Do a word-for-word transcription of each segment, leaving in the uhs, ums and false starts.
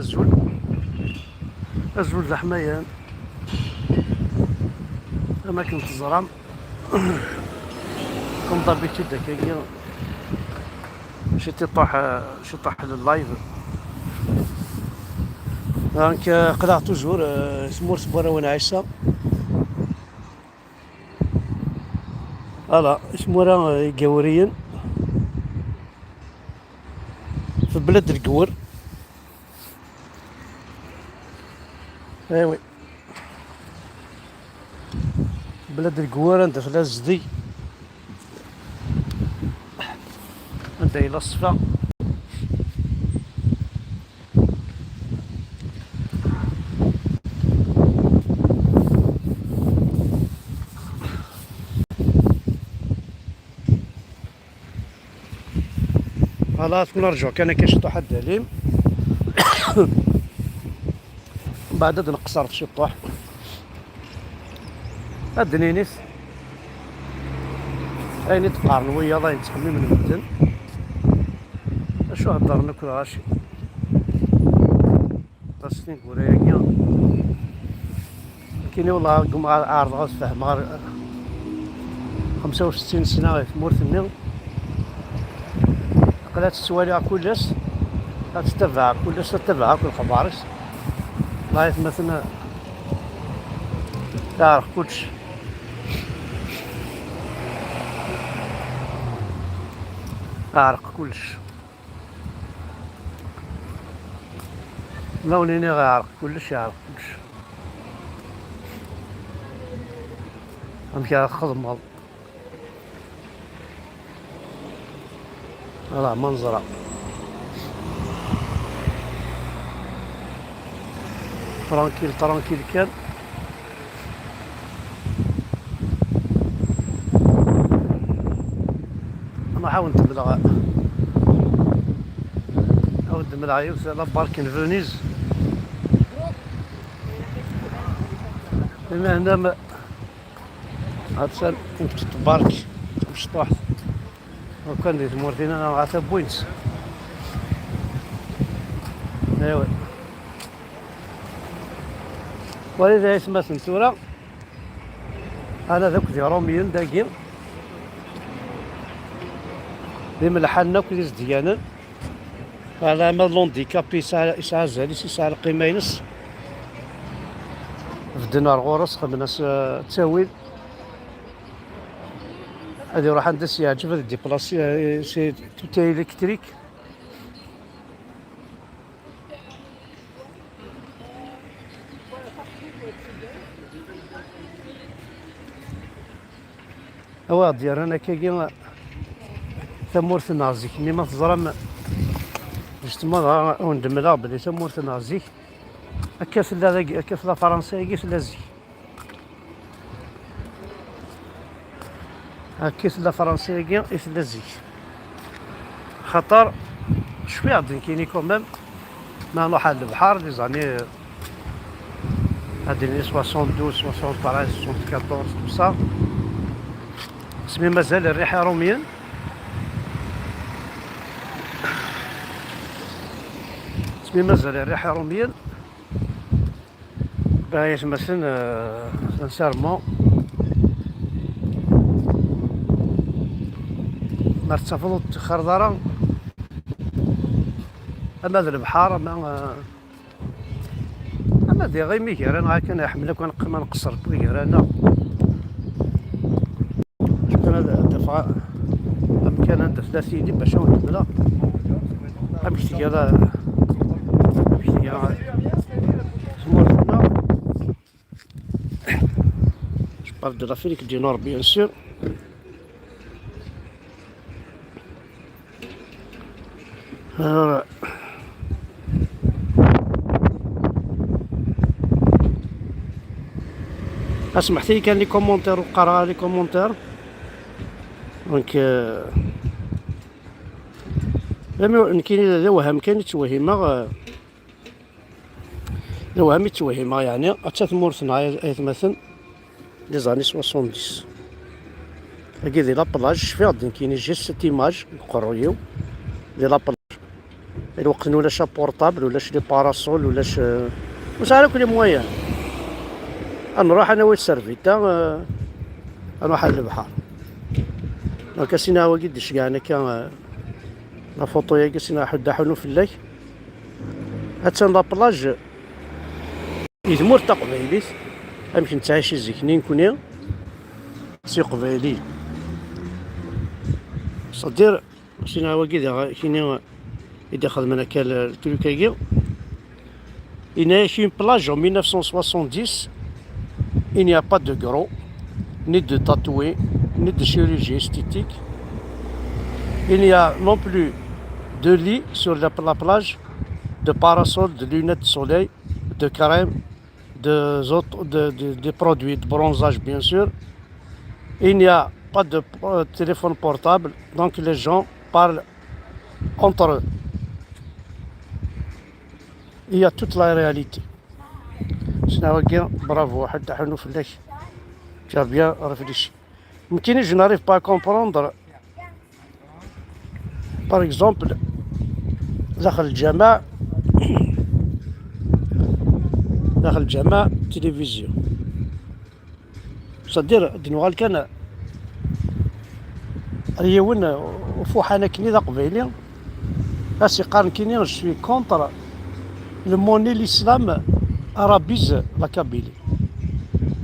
Azul. Azul d aḥmayan. Am akken teẓram. Comme d'habitude, akkagi. Ciṭiṭuḥ, ciṭuḥ n live. Donc, euh, aql-aɣ toujours, euh, tmurt n warraw n Ɛisa. Voilà, tmura, euh, igawriyen. Fi Blad Lgwer. Eh oui. Blad Lgwer, anda tella zdi. Anda yella ṣṣfa. Voilà, ad nerǧu kan akka ciṭuḥ ad d-alim. Mbeɛd ad nqeṣṣer ciṭuḥ. Ad d-ninit ayen i d-qqaren wiyaḍ, ayen ttxemmimen medden. Acu heddren akk lɣaci? Aṭas tineggura-agi. Nekkini wellah gummaɣ ad ɛerḍeɣ ad fehmeɣ ar xemsa u settin sna i tmurt-nni. Aql-aɣ ttwaliɣ kullec, ad ttabaɛeɣ kullec, ad ttabaɛeɣ akk lexbar-is. Wellah aytmaten, yeɛreq kullec. Yeɛreq kullec. Ma wen-iniɣ yeɛreq kullec, yeɛreq kullec. Amek ara txedmeḍ? Ala ma neẓra. Tranquille, tranquille kan. Nruḥ ad wen-d-mleɣ, ad wen-d-mleɣ yiwet la barque n Venise. Imahna ma, ha-tt-an, nekk tbark mecṭuḥt. Lukan di tmurt-ina neɣ ata wwin-tt. Ewa. Wali d aytmaten tura. Ana d akk d Iṛumyen dagi. D imelḥanen akk d izedganen. Ala ma d l'handicapé yesɛa, yesɛa azal-is, yesɛa lqima-ines. Bedden ar ɣur-s, xedmen-as, eh, ttawil. Ad iruḥ anda s-yeɛǧeb, ad iddiplasi, eh, c'est tout est électrique. Awa ɣ-d-yerran akkagi tamurt-nneɣ zik-nni, ma teẓram, justement, dɣa wen-d-mleɣ belli tamurt-nneɣ zik, akka tella dagi, akka tella Fransa-agi tella zik. Akka i tella Fransa-agi i tella zik. Xaṭer cfiɣ-d nekkini quand même, ma nruḥ ar lebḥer, les années, ad d-nini soixante-douze, soixante-treize, soixante-quatorze, tout ça. Asmi mazal rriḥ Iṛumyen. Asmi mazal rriḥ Iṛumyen. Ben, aytmaten, euh, sincèrement, ma tettafeḍ ur tettixxareḍ ara, ama d lebḥer, ama, euh, ama d iɣimi gar-aneɣ akken, iḥemmel akk ad neqqim ad nqeṣṣer n wiggar-aneɣ. Kan ad, ad d-afeɣ amkan anda tella tili bac ad wen-d-mleɣ amek tga la, amek tga tmurt-nneɣ. Je parle de l'Afrique du Nord, bien sûr. Euh, Asmeḥt-iyi kan les commentaires, ur qqareɣ ara les commentaires. Donc, euh, d ami-, nekkini d awham kan i ttwehhimeɣ, euh, d awham i ttwehhimeɣ, yeɛni, atta tmurt-nneɣ, ay, aytmaten, les années soixante-dix. Agi di la plage, cfiɣ-d nekkini, j'ai cette image deg uqerruy-iw, di la plage. Lweqt-nni ulac apurṭabl, ulac les parasols, ulac, euh, ur sɛin akk les moyens. Ad nruḥ ad nawi servita, euh, ad nruḥ ar lebḥer. Donc, a Sina, wagi d-icegɛen akka, euh, la photo-yagi, a Sina, ḥedd aḥunu fell-ak. Attan la plage. I tmurt taqbaylit, amek nettɛici zik-nni nekni s Iqbayliyen. C'est-à-dire, a Sina, wagi daɣ kini i d-ixedmen akka le, le truc-agi. Il n'y a qu'une plage en mille neuf cent soixante-dix, il n'y a pas de gros, ni de tatoué, ni de chirurgie esthétique. Il n'y a non plus de lit sur la, la plage, de parasol, de lunettes de soleil, de crème, de, autres- de, de- des produits de bronzage, bien sûr. Il n'y a pas de euh, téléphone portable, donc les gens parlent entre eux. Il y a toute la réalité. Sina wagi, bravo, ḥedd aḥunu fell-ak. Tu as bien réfléchi. Nekkini, je n'arrive pas à comprendre. Par exemple, daxel lǧameɛ, daxel lǧameɛ, télévision. C'est-à-dire, ad nuɣal kan ar yiwen ufuḥan akkenni d aqbayli, a s-iqqar nekkini, je suis contre le mot ni l'islam arabise la Kabylie.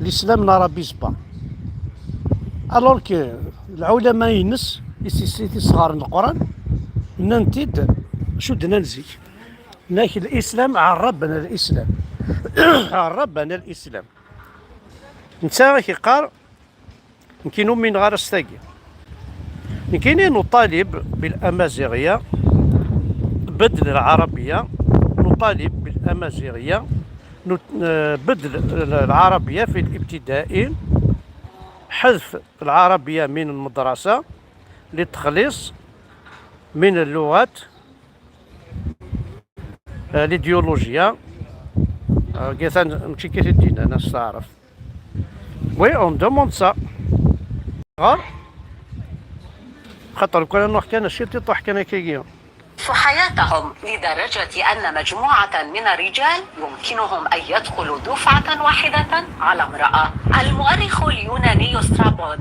L'islam n'arabise pas. Alors que lɛulama-ines, i s-, i s-, i s-isɣaren Leqran, nnan-t-id, cudden-an zik. Nnan-ak, الإسلام عربنا الإسلام. عربنا الإسلام. Netta ak-iqqar, nekk ur umineɣ ara s tagi. Nekkini نطالب بالأمازيغية بدل العربية، نطالب بالأمازيغية، نت-، آه، بدل العربية في الابتدائي، حذف العربية من المدرسة للتخليص من اللغات. آه، l'idéologie. آه، قالت أنا ماشي كيف الدين، أنا أستعرف. Oui, on demande ça. غار. خاطر كون نروح كان شي تطيح كان كيجي. حياتهم لدرجة أن مجموعة من الرجال يمكنهم أن يدخلوا دفعة واحدة على امرأة. المؤرخ اليوناني سترابون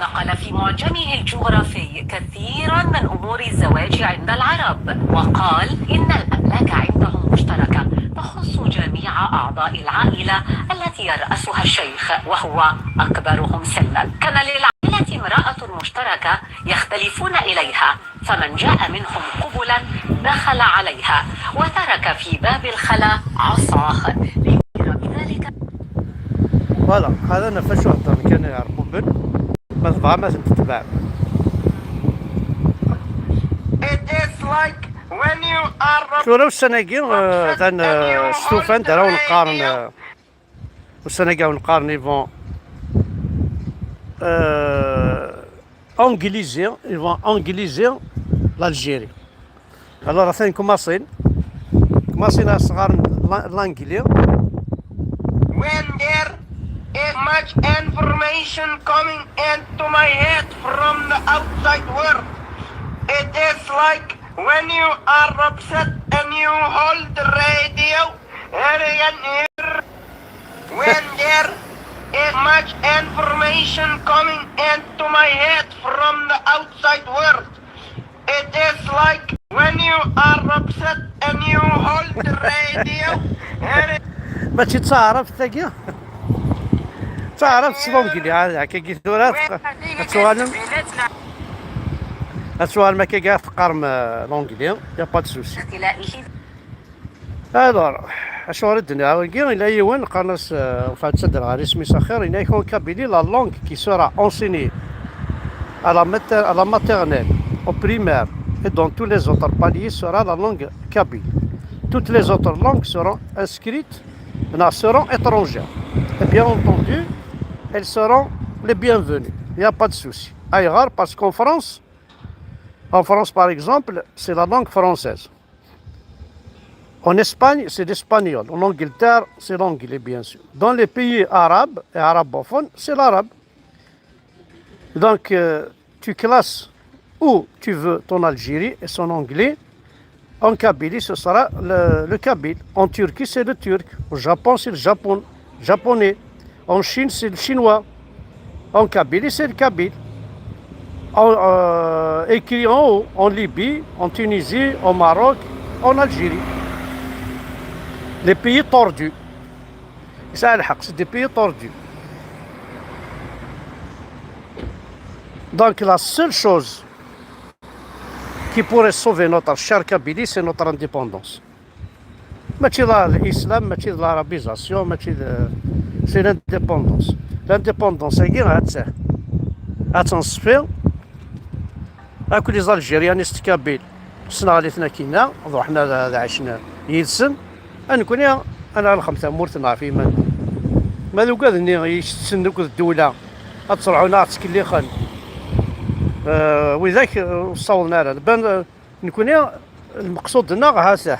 نقل في معجمه الجغرافي كثيرا من أمور الزواج عند العرب، وقال إن الأملاك عندهم مشتركة تخص جميع أعضاء العائلة التي يرأسها الشيخ وهو أكبرهم سنا، كما للعائلة امرأة مشتركة يختلفون إليها، فمن جاء منهم قبلا دخل عليها وترك في باب الخلا عصاه ليدير بذلك. Voilà, هذا نفس واحد كان يعرفوا بن ما تبغى ما تتبع. It is like when you are tura ussan-agi, eh, atan, eh, stufan-d ara wen-qqaren, eh, ussan-agi ara wen-qqaren, ils vont, eh, anglisiser, ils vont anglisiser l'Algérie. Alors, atan commencent, commencent ad s-ɣaren la-, l'anglais. When there is much information coming into my head from the outside world, it is like when you are upset and you hold the radio, hearing here. When there is much information coming into my head from the outside world, it is like when you are upset and you hold the radio, hearing ماشي d taɛrabt tagi. D taɛrabt s l'anglais, ha, hakkagi tura ad tuɣalem, ad tuɣalem hakkagi ad teqqarem, eh, l'anglais, y a pas de souci. Alors, acuɣer i d-nniɣ wagi? Yella yiwen, qqaren-as, euh, enfin, ttadreɣ ɣer isem-is axir, yenna-ak, en Kabylie, la langue qui sera enseignée à la mater-, à la maternelle, au primaire et dans tous les autres paliers sera la langue kabyle. Toutes les autres langues seront inscrites, non, seront étrangères. Et bien entendu, elles seront les bienvenues. Il n'y a pas de souci. Ayɣer? Parce qu'en France, en France, par exemple, c'est la langue française. En Espagne, c'est l'espagnol. En Angleterre, c'est l'anglais, bien sûr. Dans les pays arabes et arabophones, c'est l'arabe. Donc, euh, tu classes où tu veux ton Algérie et son anglais. En Kabylie, ce sera le, le kabyle. En Turquie, c'est le turc. Au Japon, c'est le japon, japonais. En Chine, c'est le chinois. En Kabylie, c'est le kabyle. En, euh, écrit en haut, en Libye, en Tunisie, au Maroc, en Algérie. Les pays tordus. Ça, c'est des pays tordus. Donc la seule chose qui pourrait sauver notre chère Kabylie, c'est notre indépendance. Mačči d l'islam, mačči d l'arabisation, mačči d, c'est l'indépendance. L'indépendance-agi, ad tt-nṣeffi. Akk les Algériens s Kabyles, sneɣliten akkinna, d ruḥen ad, ad ɛicen yid-sen. A nekni, ad nɛelxem tamurt-nneɣ ɣef yiman-nneɣ. Ma d ugad-nni yestessen akked ddewla, ad ttruḥun ad ɣ-ttkellixen. Eh, widak, eh, ur ssawḍen ara. Lban, eh, nekni, lmeqsud-nneɣ, ha-t-ah.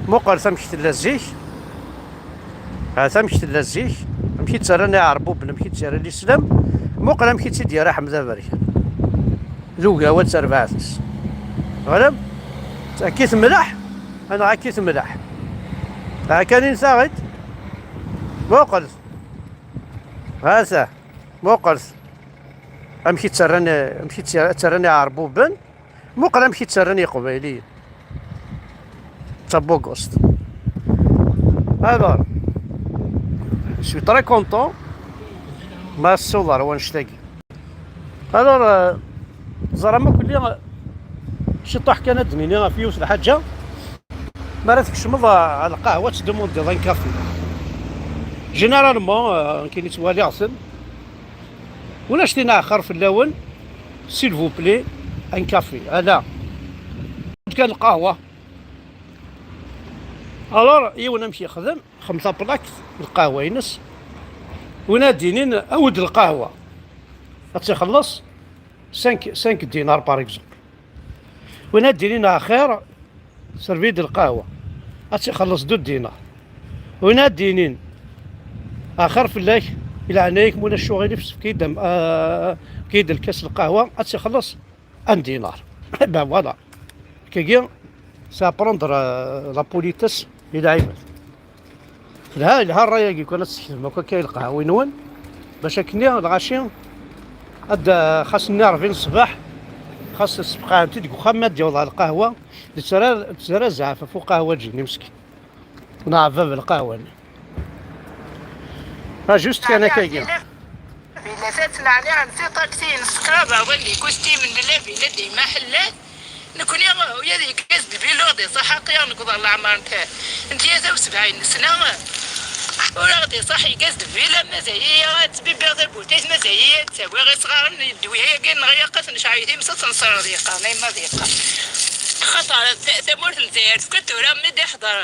Muqlet amek tella zik. Ha-t amek tella zik. Amek i tt-rran iɛerbuben, amek i tt-yerra lislam. Muqel amek i tt-id-yerra Ḥmed Aberkan. D ugawa d terbaɛt-is. Twalam? Akka i temleḥ, neɣ akka i temleḥ. Ha kan i ntaɣ-id. Muqlet. Ha-t-ah. Muqlet. Amek i tt-rran, amek i tt-, tt-rran iɛerbuben. Muqel amek i tt-rran Yeqbayliyen. D tabugust. Alors, je suis très content. Ma ssiwḍeɣ ɣer wannect-agi. Alors, euh, ẓram akk belli, euh, ciṭuḥ kan ad d-nini ɣef yiwet lḥaǧa. Mi ara tkecmeḍ, euh, ɣer lqahwa, ad tdumudiḍ un café. Généralement, euh, nekkini ttwaliɣ-ten. Ulac tin axir fell-awen, s'il vous plaît, un café. Ala. Kan lqahwa. Alors, yiwen amek yexdem, xem taplakt, lqahwa-ines. Win ad d-inin, awi-d lqahwa. Ad tt-ixelleṣ cinq, cinq dinars, par exemple. Win ad d-inin, axir, servi-d lqahwa. Ad tt-ixelleṣ deux dinars. Win ad d-inin, axir fell-ak, i leɛnaya-k, ma ulac uɣilif, efk-iyi-d am-, ah, efk-iyi-d lkas lqahwa, ad tt-ixelleṣ un dinar. Ben voilà. Kagi, c'est apprendre, euh, la politesse i lɛibad. Telha, yelha ṛṛay-agi, kan ad tessekdem akk akka i lqahwi-nwen, bac akken lɣaci ad, xas-nni ṛbin ṣṣbeḥ, xas ssefqɛen-t-id deg uxxam, ma d-yaweḍ ɣer lqahwa, d ttara, d ttara zɛaf ɣef uqahwaǧi-nni meskin. Neɣ bab lqahwa-nni. Ah, juste kan akkagi. Villa, tat n ɛni ɛen tiṭaktin s kraḍ aḍil di kustim n Lavilla di Maḥellat. Nekni, ula d yegaz-d Villa ur ɣ-d-iṣaḥ aqi, nekk d leɛmer n t-, n tlata u sebɛin n sna, ur ɣ-d-iṣaḥ yegaz-d Villa, mazal-iyi ad ttbibbiɣ tabutit, mazal-iyi ad ttawiɣ isɣaren, ddewya-agi neɣ yaqat necɛay times ad tenṣer, ad yeqqar, nayma ad yeqqar. Xaṭer ta-, tamurt n Lezzayer tefka tura mi d-iḥḍer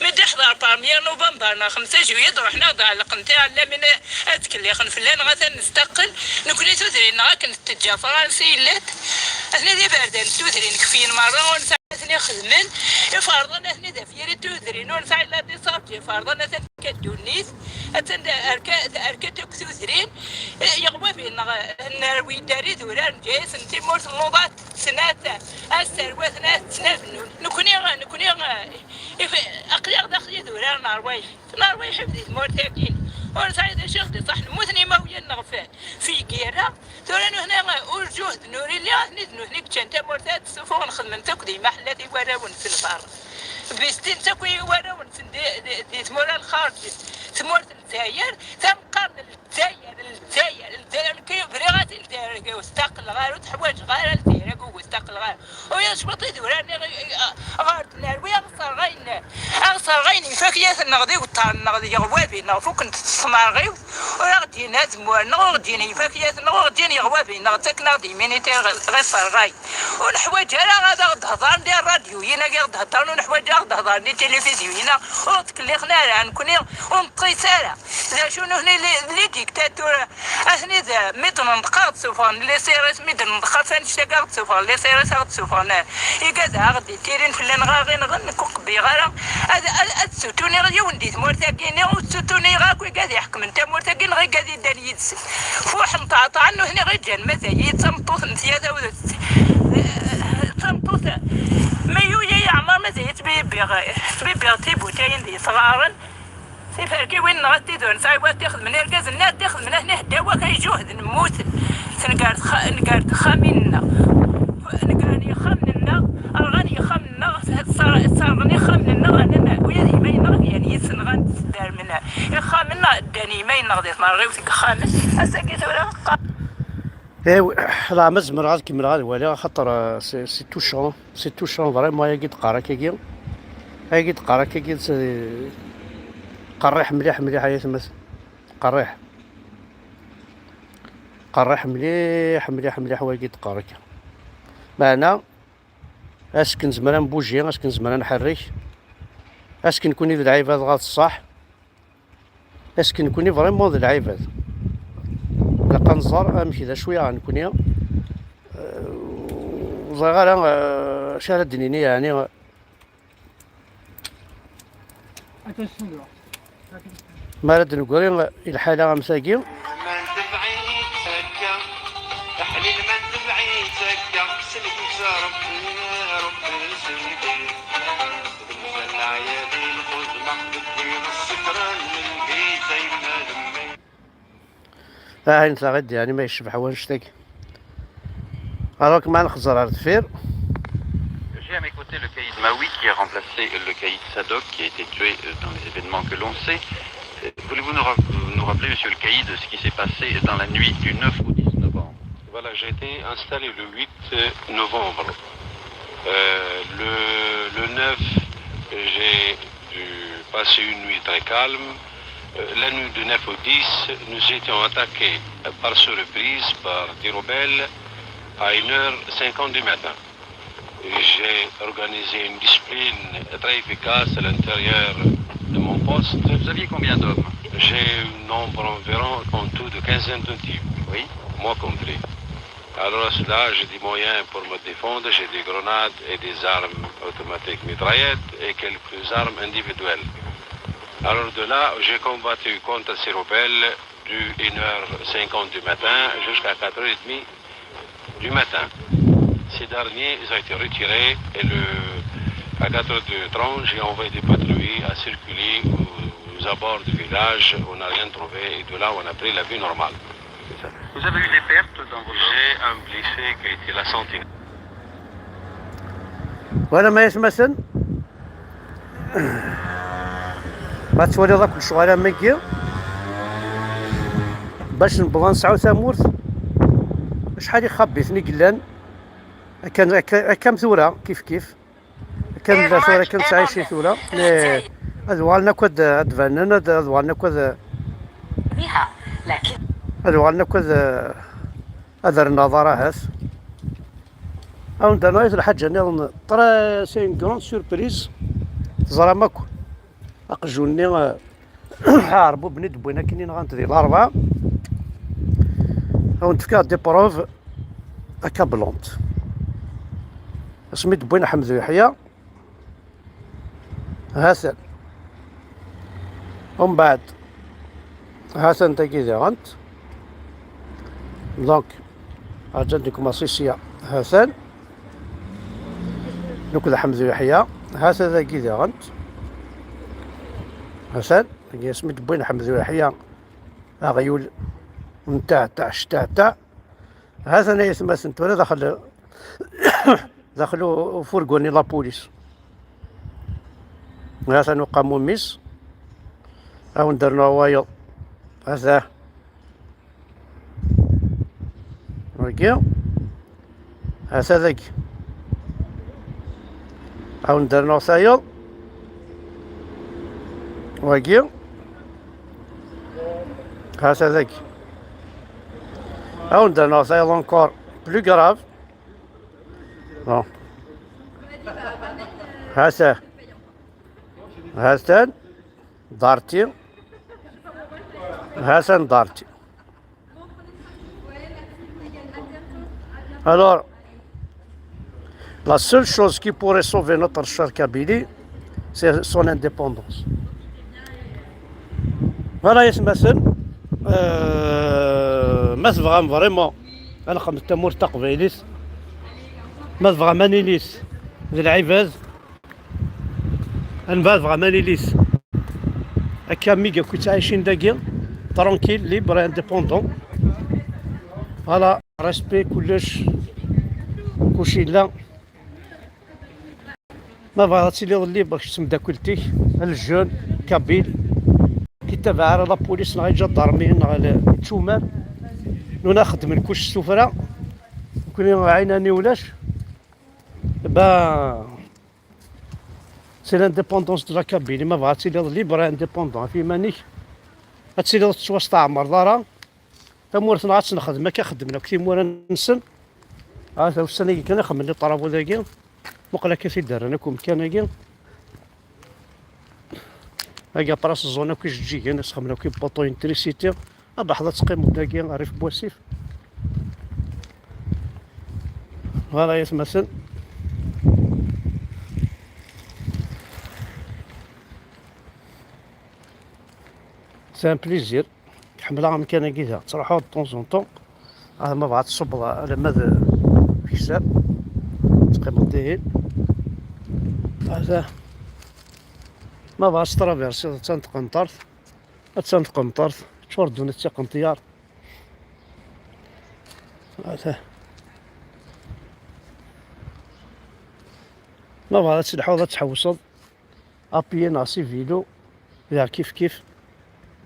Mi d-iḥḍer premier novembre neɣ xemsa juillet, ruḥen-aɣ-d ɛellqen tiɛellamin ad ttkellixen fell-aneɣ, atan nestaqel. Nekni tudrin-nneɣ akken teǧǧa Fransa yellat. Atni d iberdan n tudrin kfiyen merra, ur nesɛi ad ten-ixedmen. Iferḍen atni d afyir i tudrin, ur nesɛi illa d iṣerǧi iferḍen, atan tekka ddunit. Atan d-, arka-, arkat akk tudrin. Yeɣwab-inneɣ, nerwi-d ar idurar, neǧǧa-yasen timurt n luḍat, snat, ass ar watna, snat n-, nekni, nekni, Ife-, aql-aɣ daxel idurar n ṛwayḥ. N ṛwayḥ di tmurt-agi. Ur nesɛi d acu i ɣ-d-iṣaḥen. Mmuten imawlan-nneɣ f-, f lgirra. Tura nutni ur lǧuhd n ur illi, atni d nutni i yeččan tamurt-a, ad ttsufuɣen xedmen-tt akk d imaḥellat i warraw-nsen berra. Bestin-tt akk i warraw-nsen di, di, di tmura n lxarǧ. Tmurt n Lezzayer, tameqqar n Lezzayer, Lezzayer, Lezzayer, nekk bɣiɣ ad Lezzayer agi ur staqleɣ ara, ur teḥwaǧeɣ ara Lezzayer agi ur staqleɣ ara. Uyac waṭi d urar-nni ɣer d-nerwi aɣ-sserɣayen, aɣ-sserɣayen ifakyaten-nneɣ d iweṭṭaren-nneɣ d yeɣwaben-nneɣ, fukken-t s tmerɣiwt, ur aɣ-d-yenni azemmur-nneɣ, ur aɣ-d-yenni ifakyaten-nneɣ, ur aɣ-d-yenni yeɣwaben-nneɣ, ttaken-aɣ-d iminitir ɣ-, ɣ-isserɣayen. Ur neḥwaǧ ara ad aɣ-d-hedren di ṛṛadyu-yin-agi aɣ-d-hedren, ur neḥwaǧ ad aɣ-d-hedren di tilifizyu-yin-a, ur ɣ-ttkellixen ara, nekkni ur neṭṭis ara. D acu nutni li, li dictature? Atni d, mi d-nenṭeq ad ɣ-d-sufɣen les C R S, mi d-nenṭeq ɣef annect-agi ad ɣ-d-sufɣen les C R S, ad ɣ-d-sufɣen igad ad ɣ-d-ittirin fell-aneɣ, ad ɣ-inɣen, nekk ur qebbiɣ ara ad, ad, ad ssutuniɣ yiwen di tmurt-agi-ni, ur ssutuniɣ akk igad iḥekmen tamurt-agi neɣ igad iddan yid-sen. Fuḥen ṭaɛṭaɛen nutni ɣ-iǧǧan, mazal-iyi d tameṭṭut n tyata u d Tameṭṭut, ma yuya yeɛmer, mazal yettbibbiɣ, ttbibbiɣ tibutayin d yesɣaren. Tiferkiwin-nneɣ ad t-id ur nesɛi wayen t-ixedmen irgazen-nni, ad t-ixedmen atni heddaw akk ay iǧuhden, mmuten. Tengard xa-, tengard texxamin-nneɣ. Tengard yexxamen-nneɣ, rɣan yexxamen-nneɣ, tser-, serɣen yexxamen-nneɣ, rnan wiyaḍ yimayneɣ, yan yid-sen nɣan-d, sdermen ixxamen-nneɣ, ddan yimayneɣ di tmerɣiwt deg yexxamen. Ass-agi tura qa- Eh oui, la, ma zemreɣ ad kemmleɣ ad waliɣ, axaṭer, euh, c'est, c'est touchant, c'est touchant vraiment, ayagi d-qqar akkagi, ayagi d-qqar akkagi, c'est, qerriḥ mliḥ, mliḥ, ay atmaten, qerriḥ, qerriḥ mliḥ, mliḥ, mliḥ, wayagi d-qqar akka. Meɛna, asken nezmer ad nbuji, asken nezmer ad nḥerrek, asken nekni d lɛibad ɣer ṣṣeḥ, est-ce que nekni vraiment d lɛibad? Ilaq ad nẓer amek d acu yaɣ nekni. Euh, ur ẓriɣ ara, euh, acu ara d-nini, yeɛni. Attention, dehors. Ma ara d-negri i lḥala am tagi. Ah, ayen taɣ-id, yeɛni ma yecbeḥ wannect-agi. Alors que ma nxeẓẓer ar deffir. J'ai à mes côtés le caïd Maui qui a remplacé le caïd Sadok qui a été tué, euh, dans les événements que l'on sait. Euh, voulez-vous nous ra-, nous rappeler, monsieur le caïd, ce qui s'est passé dans la nuit du neuf au dix novembre ? Voilà, j'ai été installé le huit novembre. Euh, le, le neuf, j'ai dû passer une nuit très calme. Euh, la nuit du neuf au dix, nous étions attaqués par surprise par des rebelles à une heure cinquante du matin. J'ai organisé une discipline très efficace à l'intérieur de mon poste. Vous aviez combien d'hommes ? J'ai un nombre environ en tout de quinzaine de types. Oui. Moi compris. Alors à cela, j'ai des moyens pour me défendre, j'ai des grenades et des armes automatiques mitraillettes et quelques armes individuelles. Alors de là, j'ai combattu contre ces rebelles du une heure cinquante du matin jusqu'à quatre heures et demie du matin. Ces derniers, ils ont été retirés et le, à quatre heures trente, j'ai envoyé des patrouilles à circuler aux, aux abords du village. On n'a rien trouvé et de là, on a pris la vie normale. Vous avez eu des pertes dans vos hommes ? J'ai un blessé qui a été la sentinelle. Voilà, mais je me sens. Ma tettwaliḍ akk lecɣal am wagi, bac nebḍa nesɛu tamurt, acḥal ixabiten i yellan, akka, akka, akka am tura, kif kif, akka nella tura, akka nettɛici tura, mais ad uɣalen akk ad, ad banen, ad, ad uɣalen akk ad, ad uɣalen akk ad, ad rren aḍar ahat. Awen-d-rnuɣ lḥaǧa nniḍen, très, c'est une grande surprise. Teẓram akk aqjun-nni, eh, aɛerbub-nni d-wwin akken i nɣant di Larebɛa. Awen-d-fkiɣ des preuves accablantes. Asmi d-wwin Ḥmed Yeḥya, ha-t-an. Umbeɛd, ha-t-an dagi diɣen. Donc, rǧan deg umaṣi sya, ha-t-an. Nekk d Ḥmed Yeḥya, ha-t-a dagi diɣen. Ha-t-an, dagi asmi d-wwin Ḥmed Yeḥya aɣyul n taɛtaɛ, ctaɛtaɛ. Ha-t-an ay atmaten tura daxel, daxel u-, ufurgun n la police. Ha-t-an uqamum-is. Awen-d-rnuɣ wayeḍ. Ha-t-a. Wagi. Ha-t-a dagi. Awen-d-rnuɣ tayeḍ. Wagi. Ha-t-a dagi. Awen-d-rnuɣ tayeḍ encore. Plus grave. Bon. Ha-t-a. Ha-t-an. Darti. Ha-t-an darti. Alors, la seule chose qui pourrait sauver notre chère Kabylie, c'est son indépendance. Voilà, yesmasen, euh, ma tebɣam vraiment ad nexdem tamurt taqbaylit, Ma tebɣa Manilis d lɛibad, anba tebɣa Manilis. Akka mi yakk yettɛicin dagi, tranquille, libre et indépendant. Voilà, respect, kullec, kullec yella. Ma bɣiḍ ad tiliḍ libre kečč d temdakelt-ik, le jeune kabyle, ki tabaɛ ara la police neɣ iǧadarmi neɣ le tchumar, nuna xeddmen kullec s tuffra, nekkni ɛinani ulac. Ba, c'est l'indépendance de la Kabylie. Ma bɣa ad tiliḍ libre et indépendant ɣef yiman-ik, ad tiliḍ tettwasteɛmreḍ ara. Tamurt-nneɣ ad tt-nexdem akka xeddmen akk timura-nsen. Ɣer ussan-agi kan i xemmen les travaux dagi. Muqel akka t-id-rran akk umkan-agi. Agi après ẓẓun akk ijeǧǧigen, ad sxedmen akk i poteau électricité. Abaḥḍ ad teqqimeḍ dagi rrif n wasif. Voilà, yatmaten. C'est un plaisir. Ḥemmleɣ amkan-agi da. Ttruḥuɣ de temps en temps. Ah, ma bɣa tṣubbeḍ alamma d Kessab. Teqqimeḍ dihin. Hada. Ma bɣa testraversiḍ, attan tqenṭert. Attan tqenṭert. Ččur ddunit d tiqenṭyar. Hada. Ma bɣa ad telḥuḍ, ad tḥewseḍ. À pied neɣ si vélo, diɣ kif kif.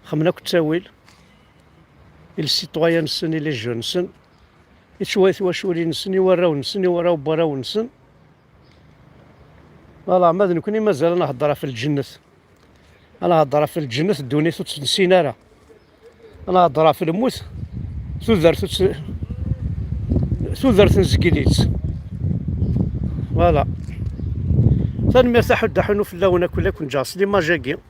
Xemmen akk ttawil i les citoyens-nsen, i les jeunes-nsen, i twa-, i twaculin-nsen, i warraw-nsen, i warraw n warraw-nsen. Voilà, ma d nekkni mazal ad nehder ɣef lǧennet. Ad nehder ɣef lǧennet, ddunit ur tt-nessin ara. Ad nehder ɣef lmut, tudert ur tt-, tudert nezgel-itt. Voilà. Tanemmirt a Ḥud Aḥunu fell-awen akk, la ken-ǧǧeɣ s l'image-agi.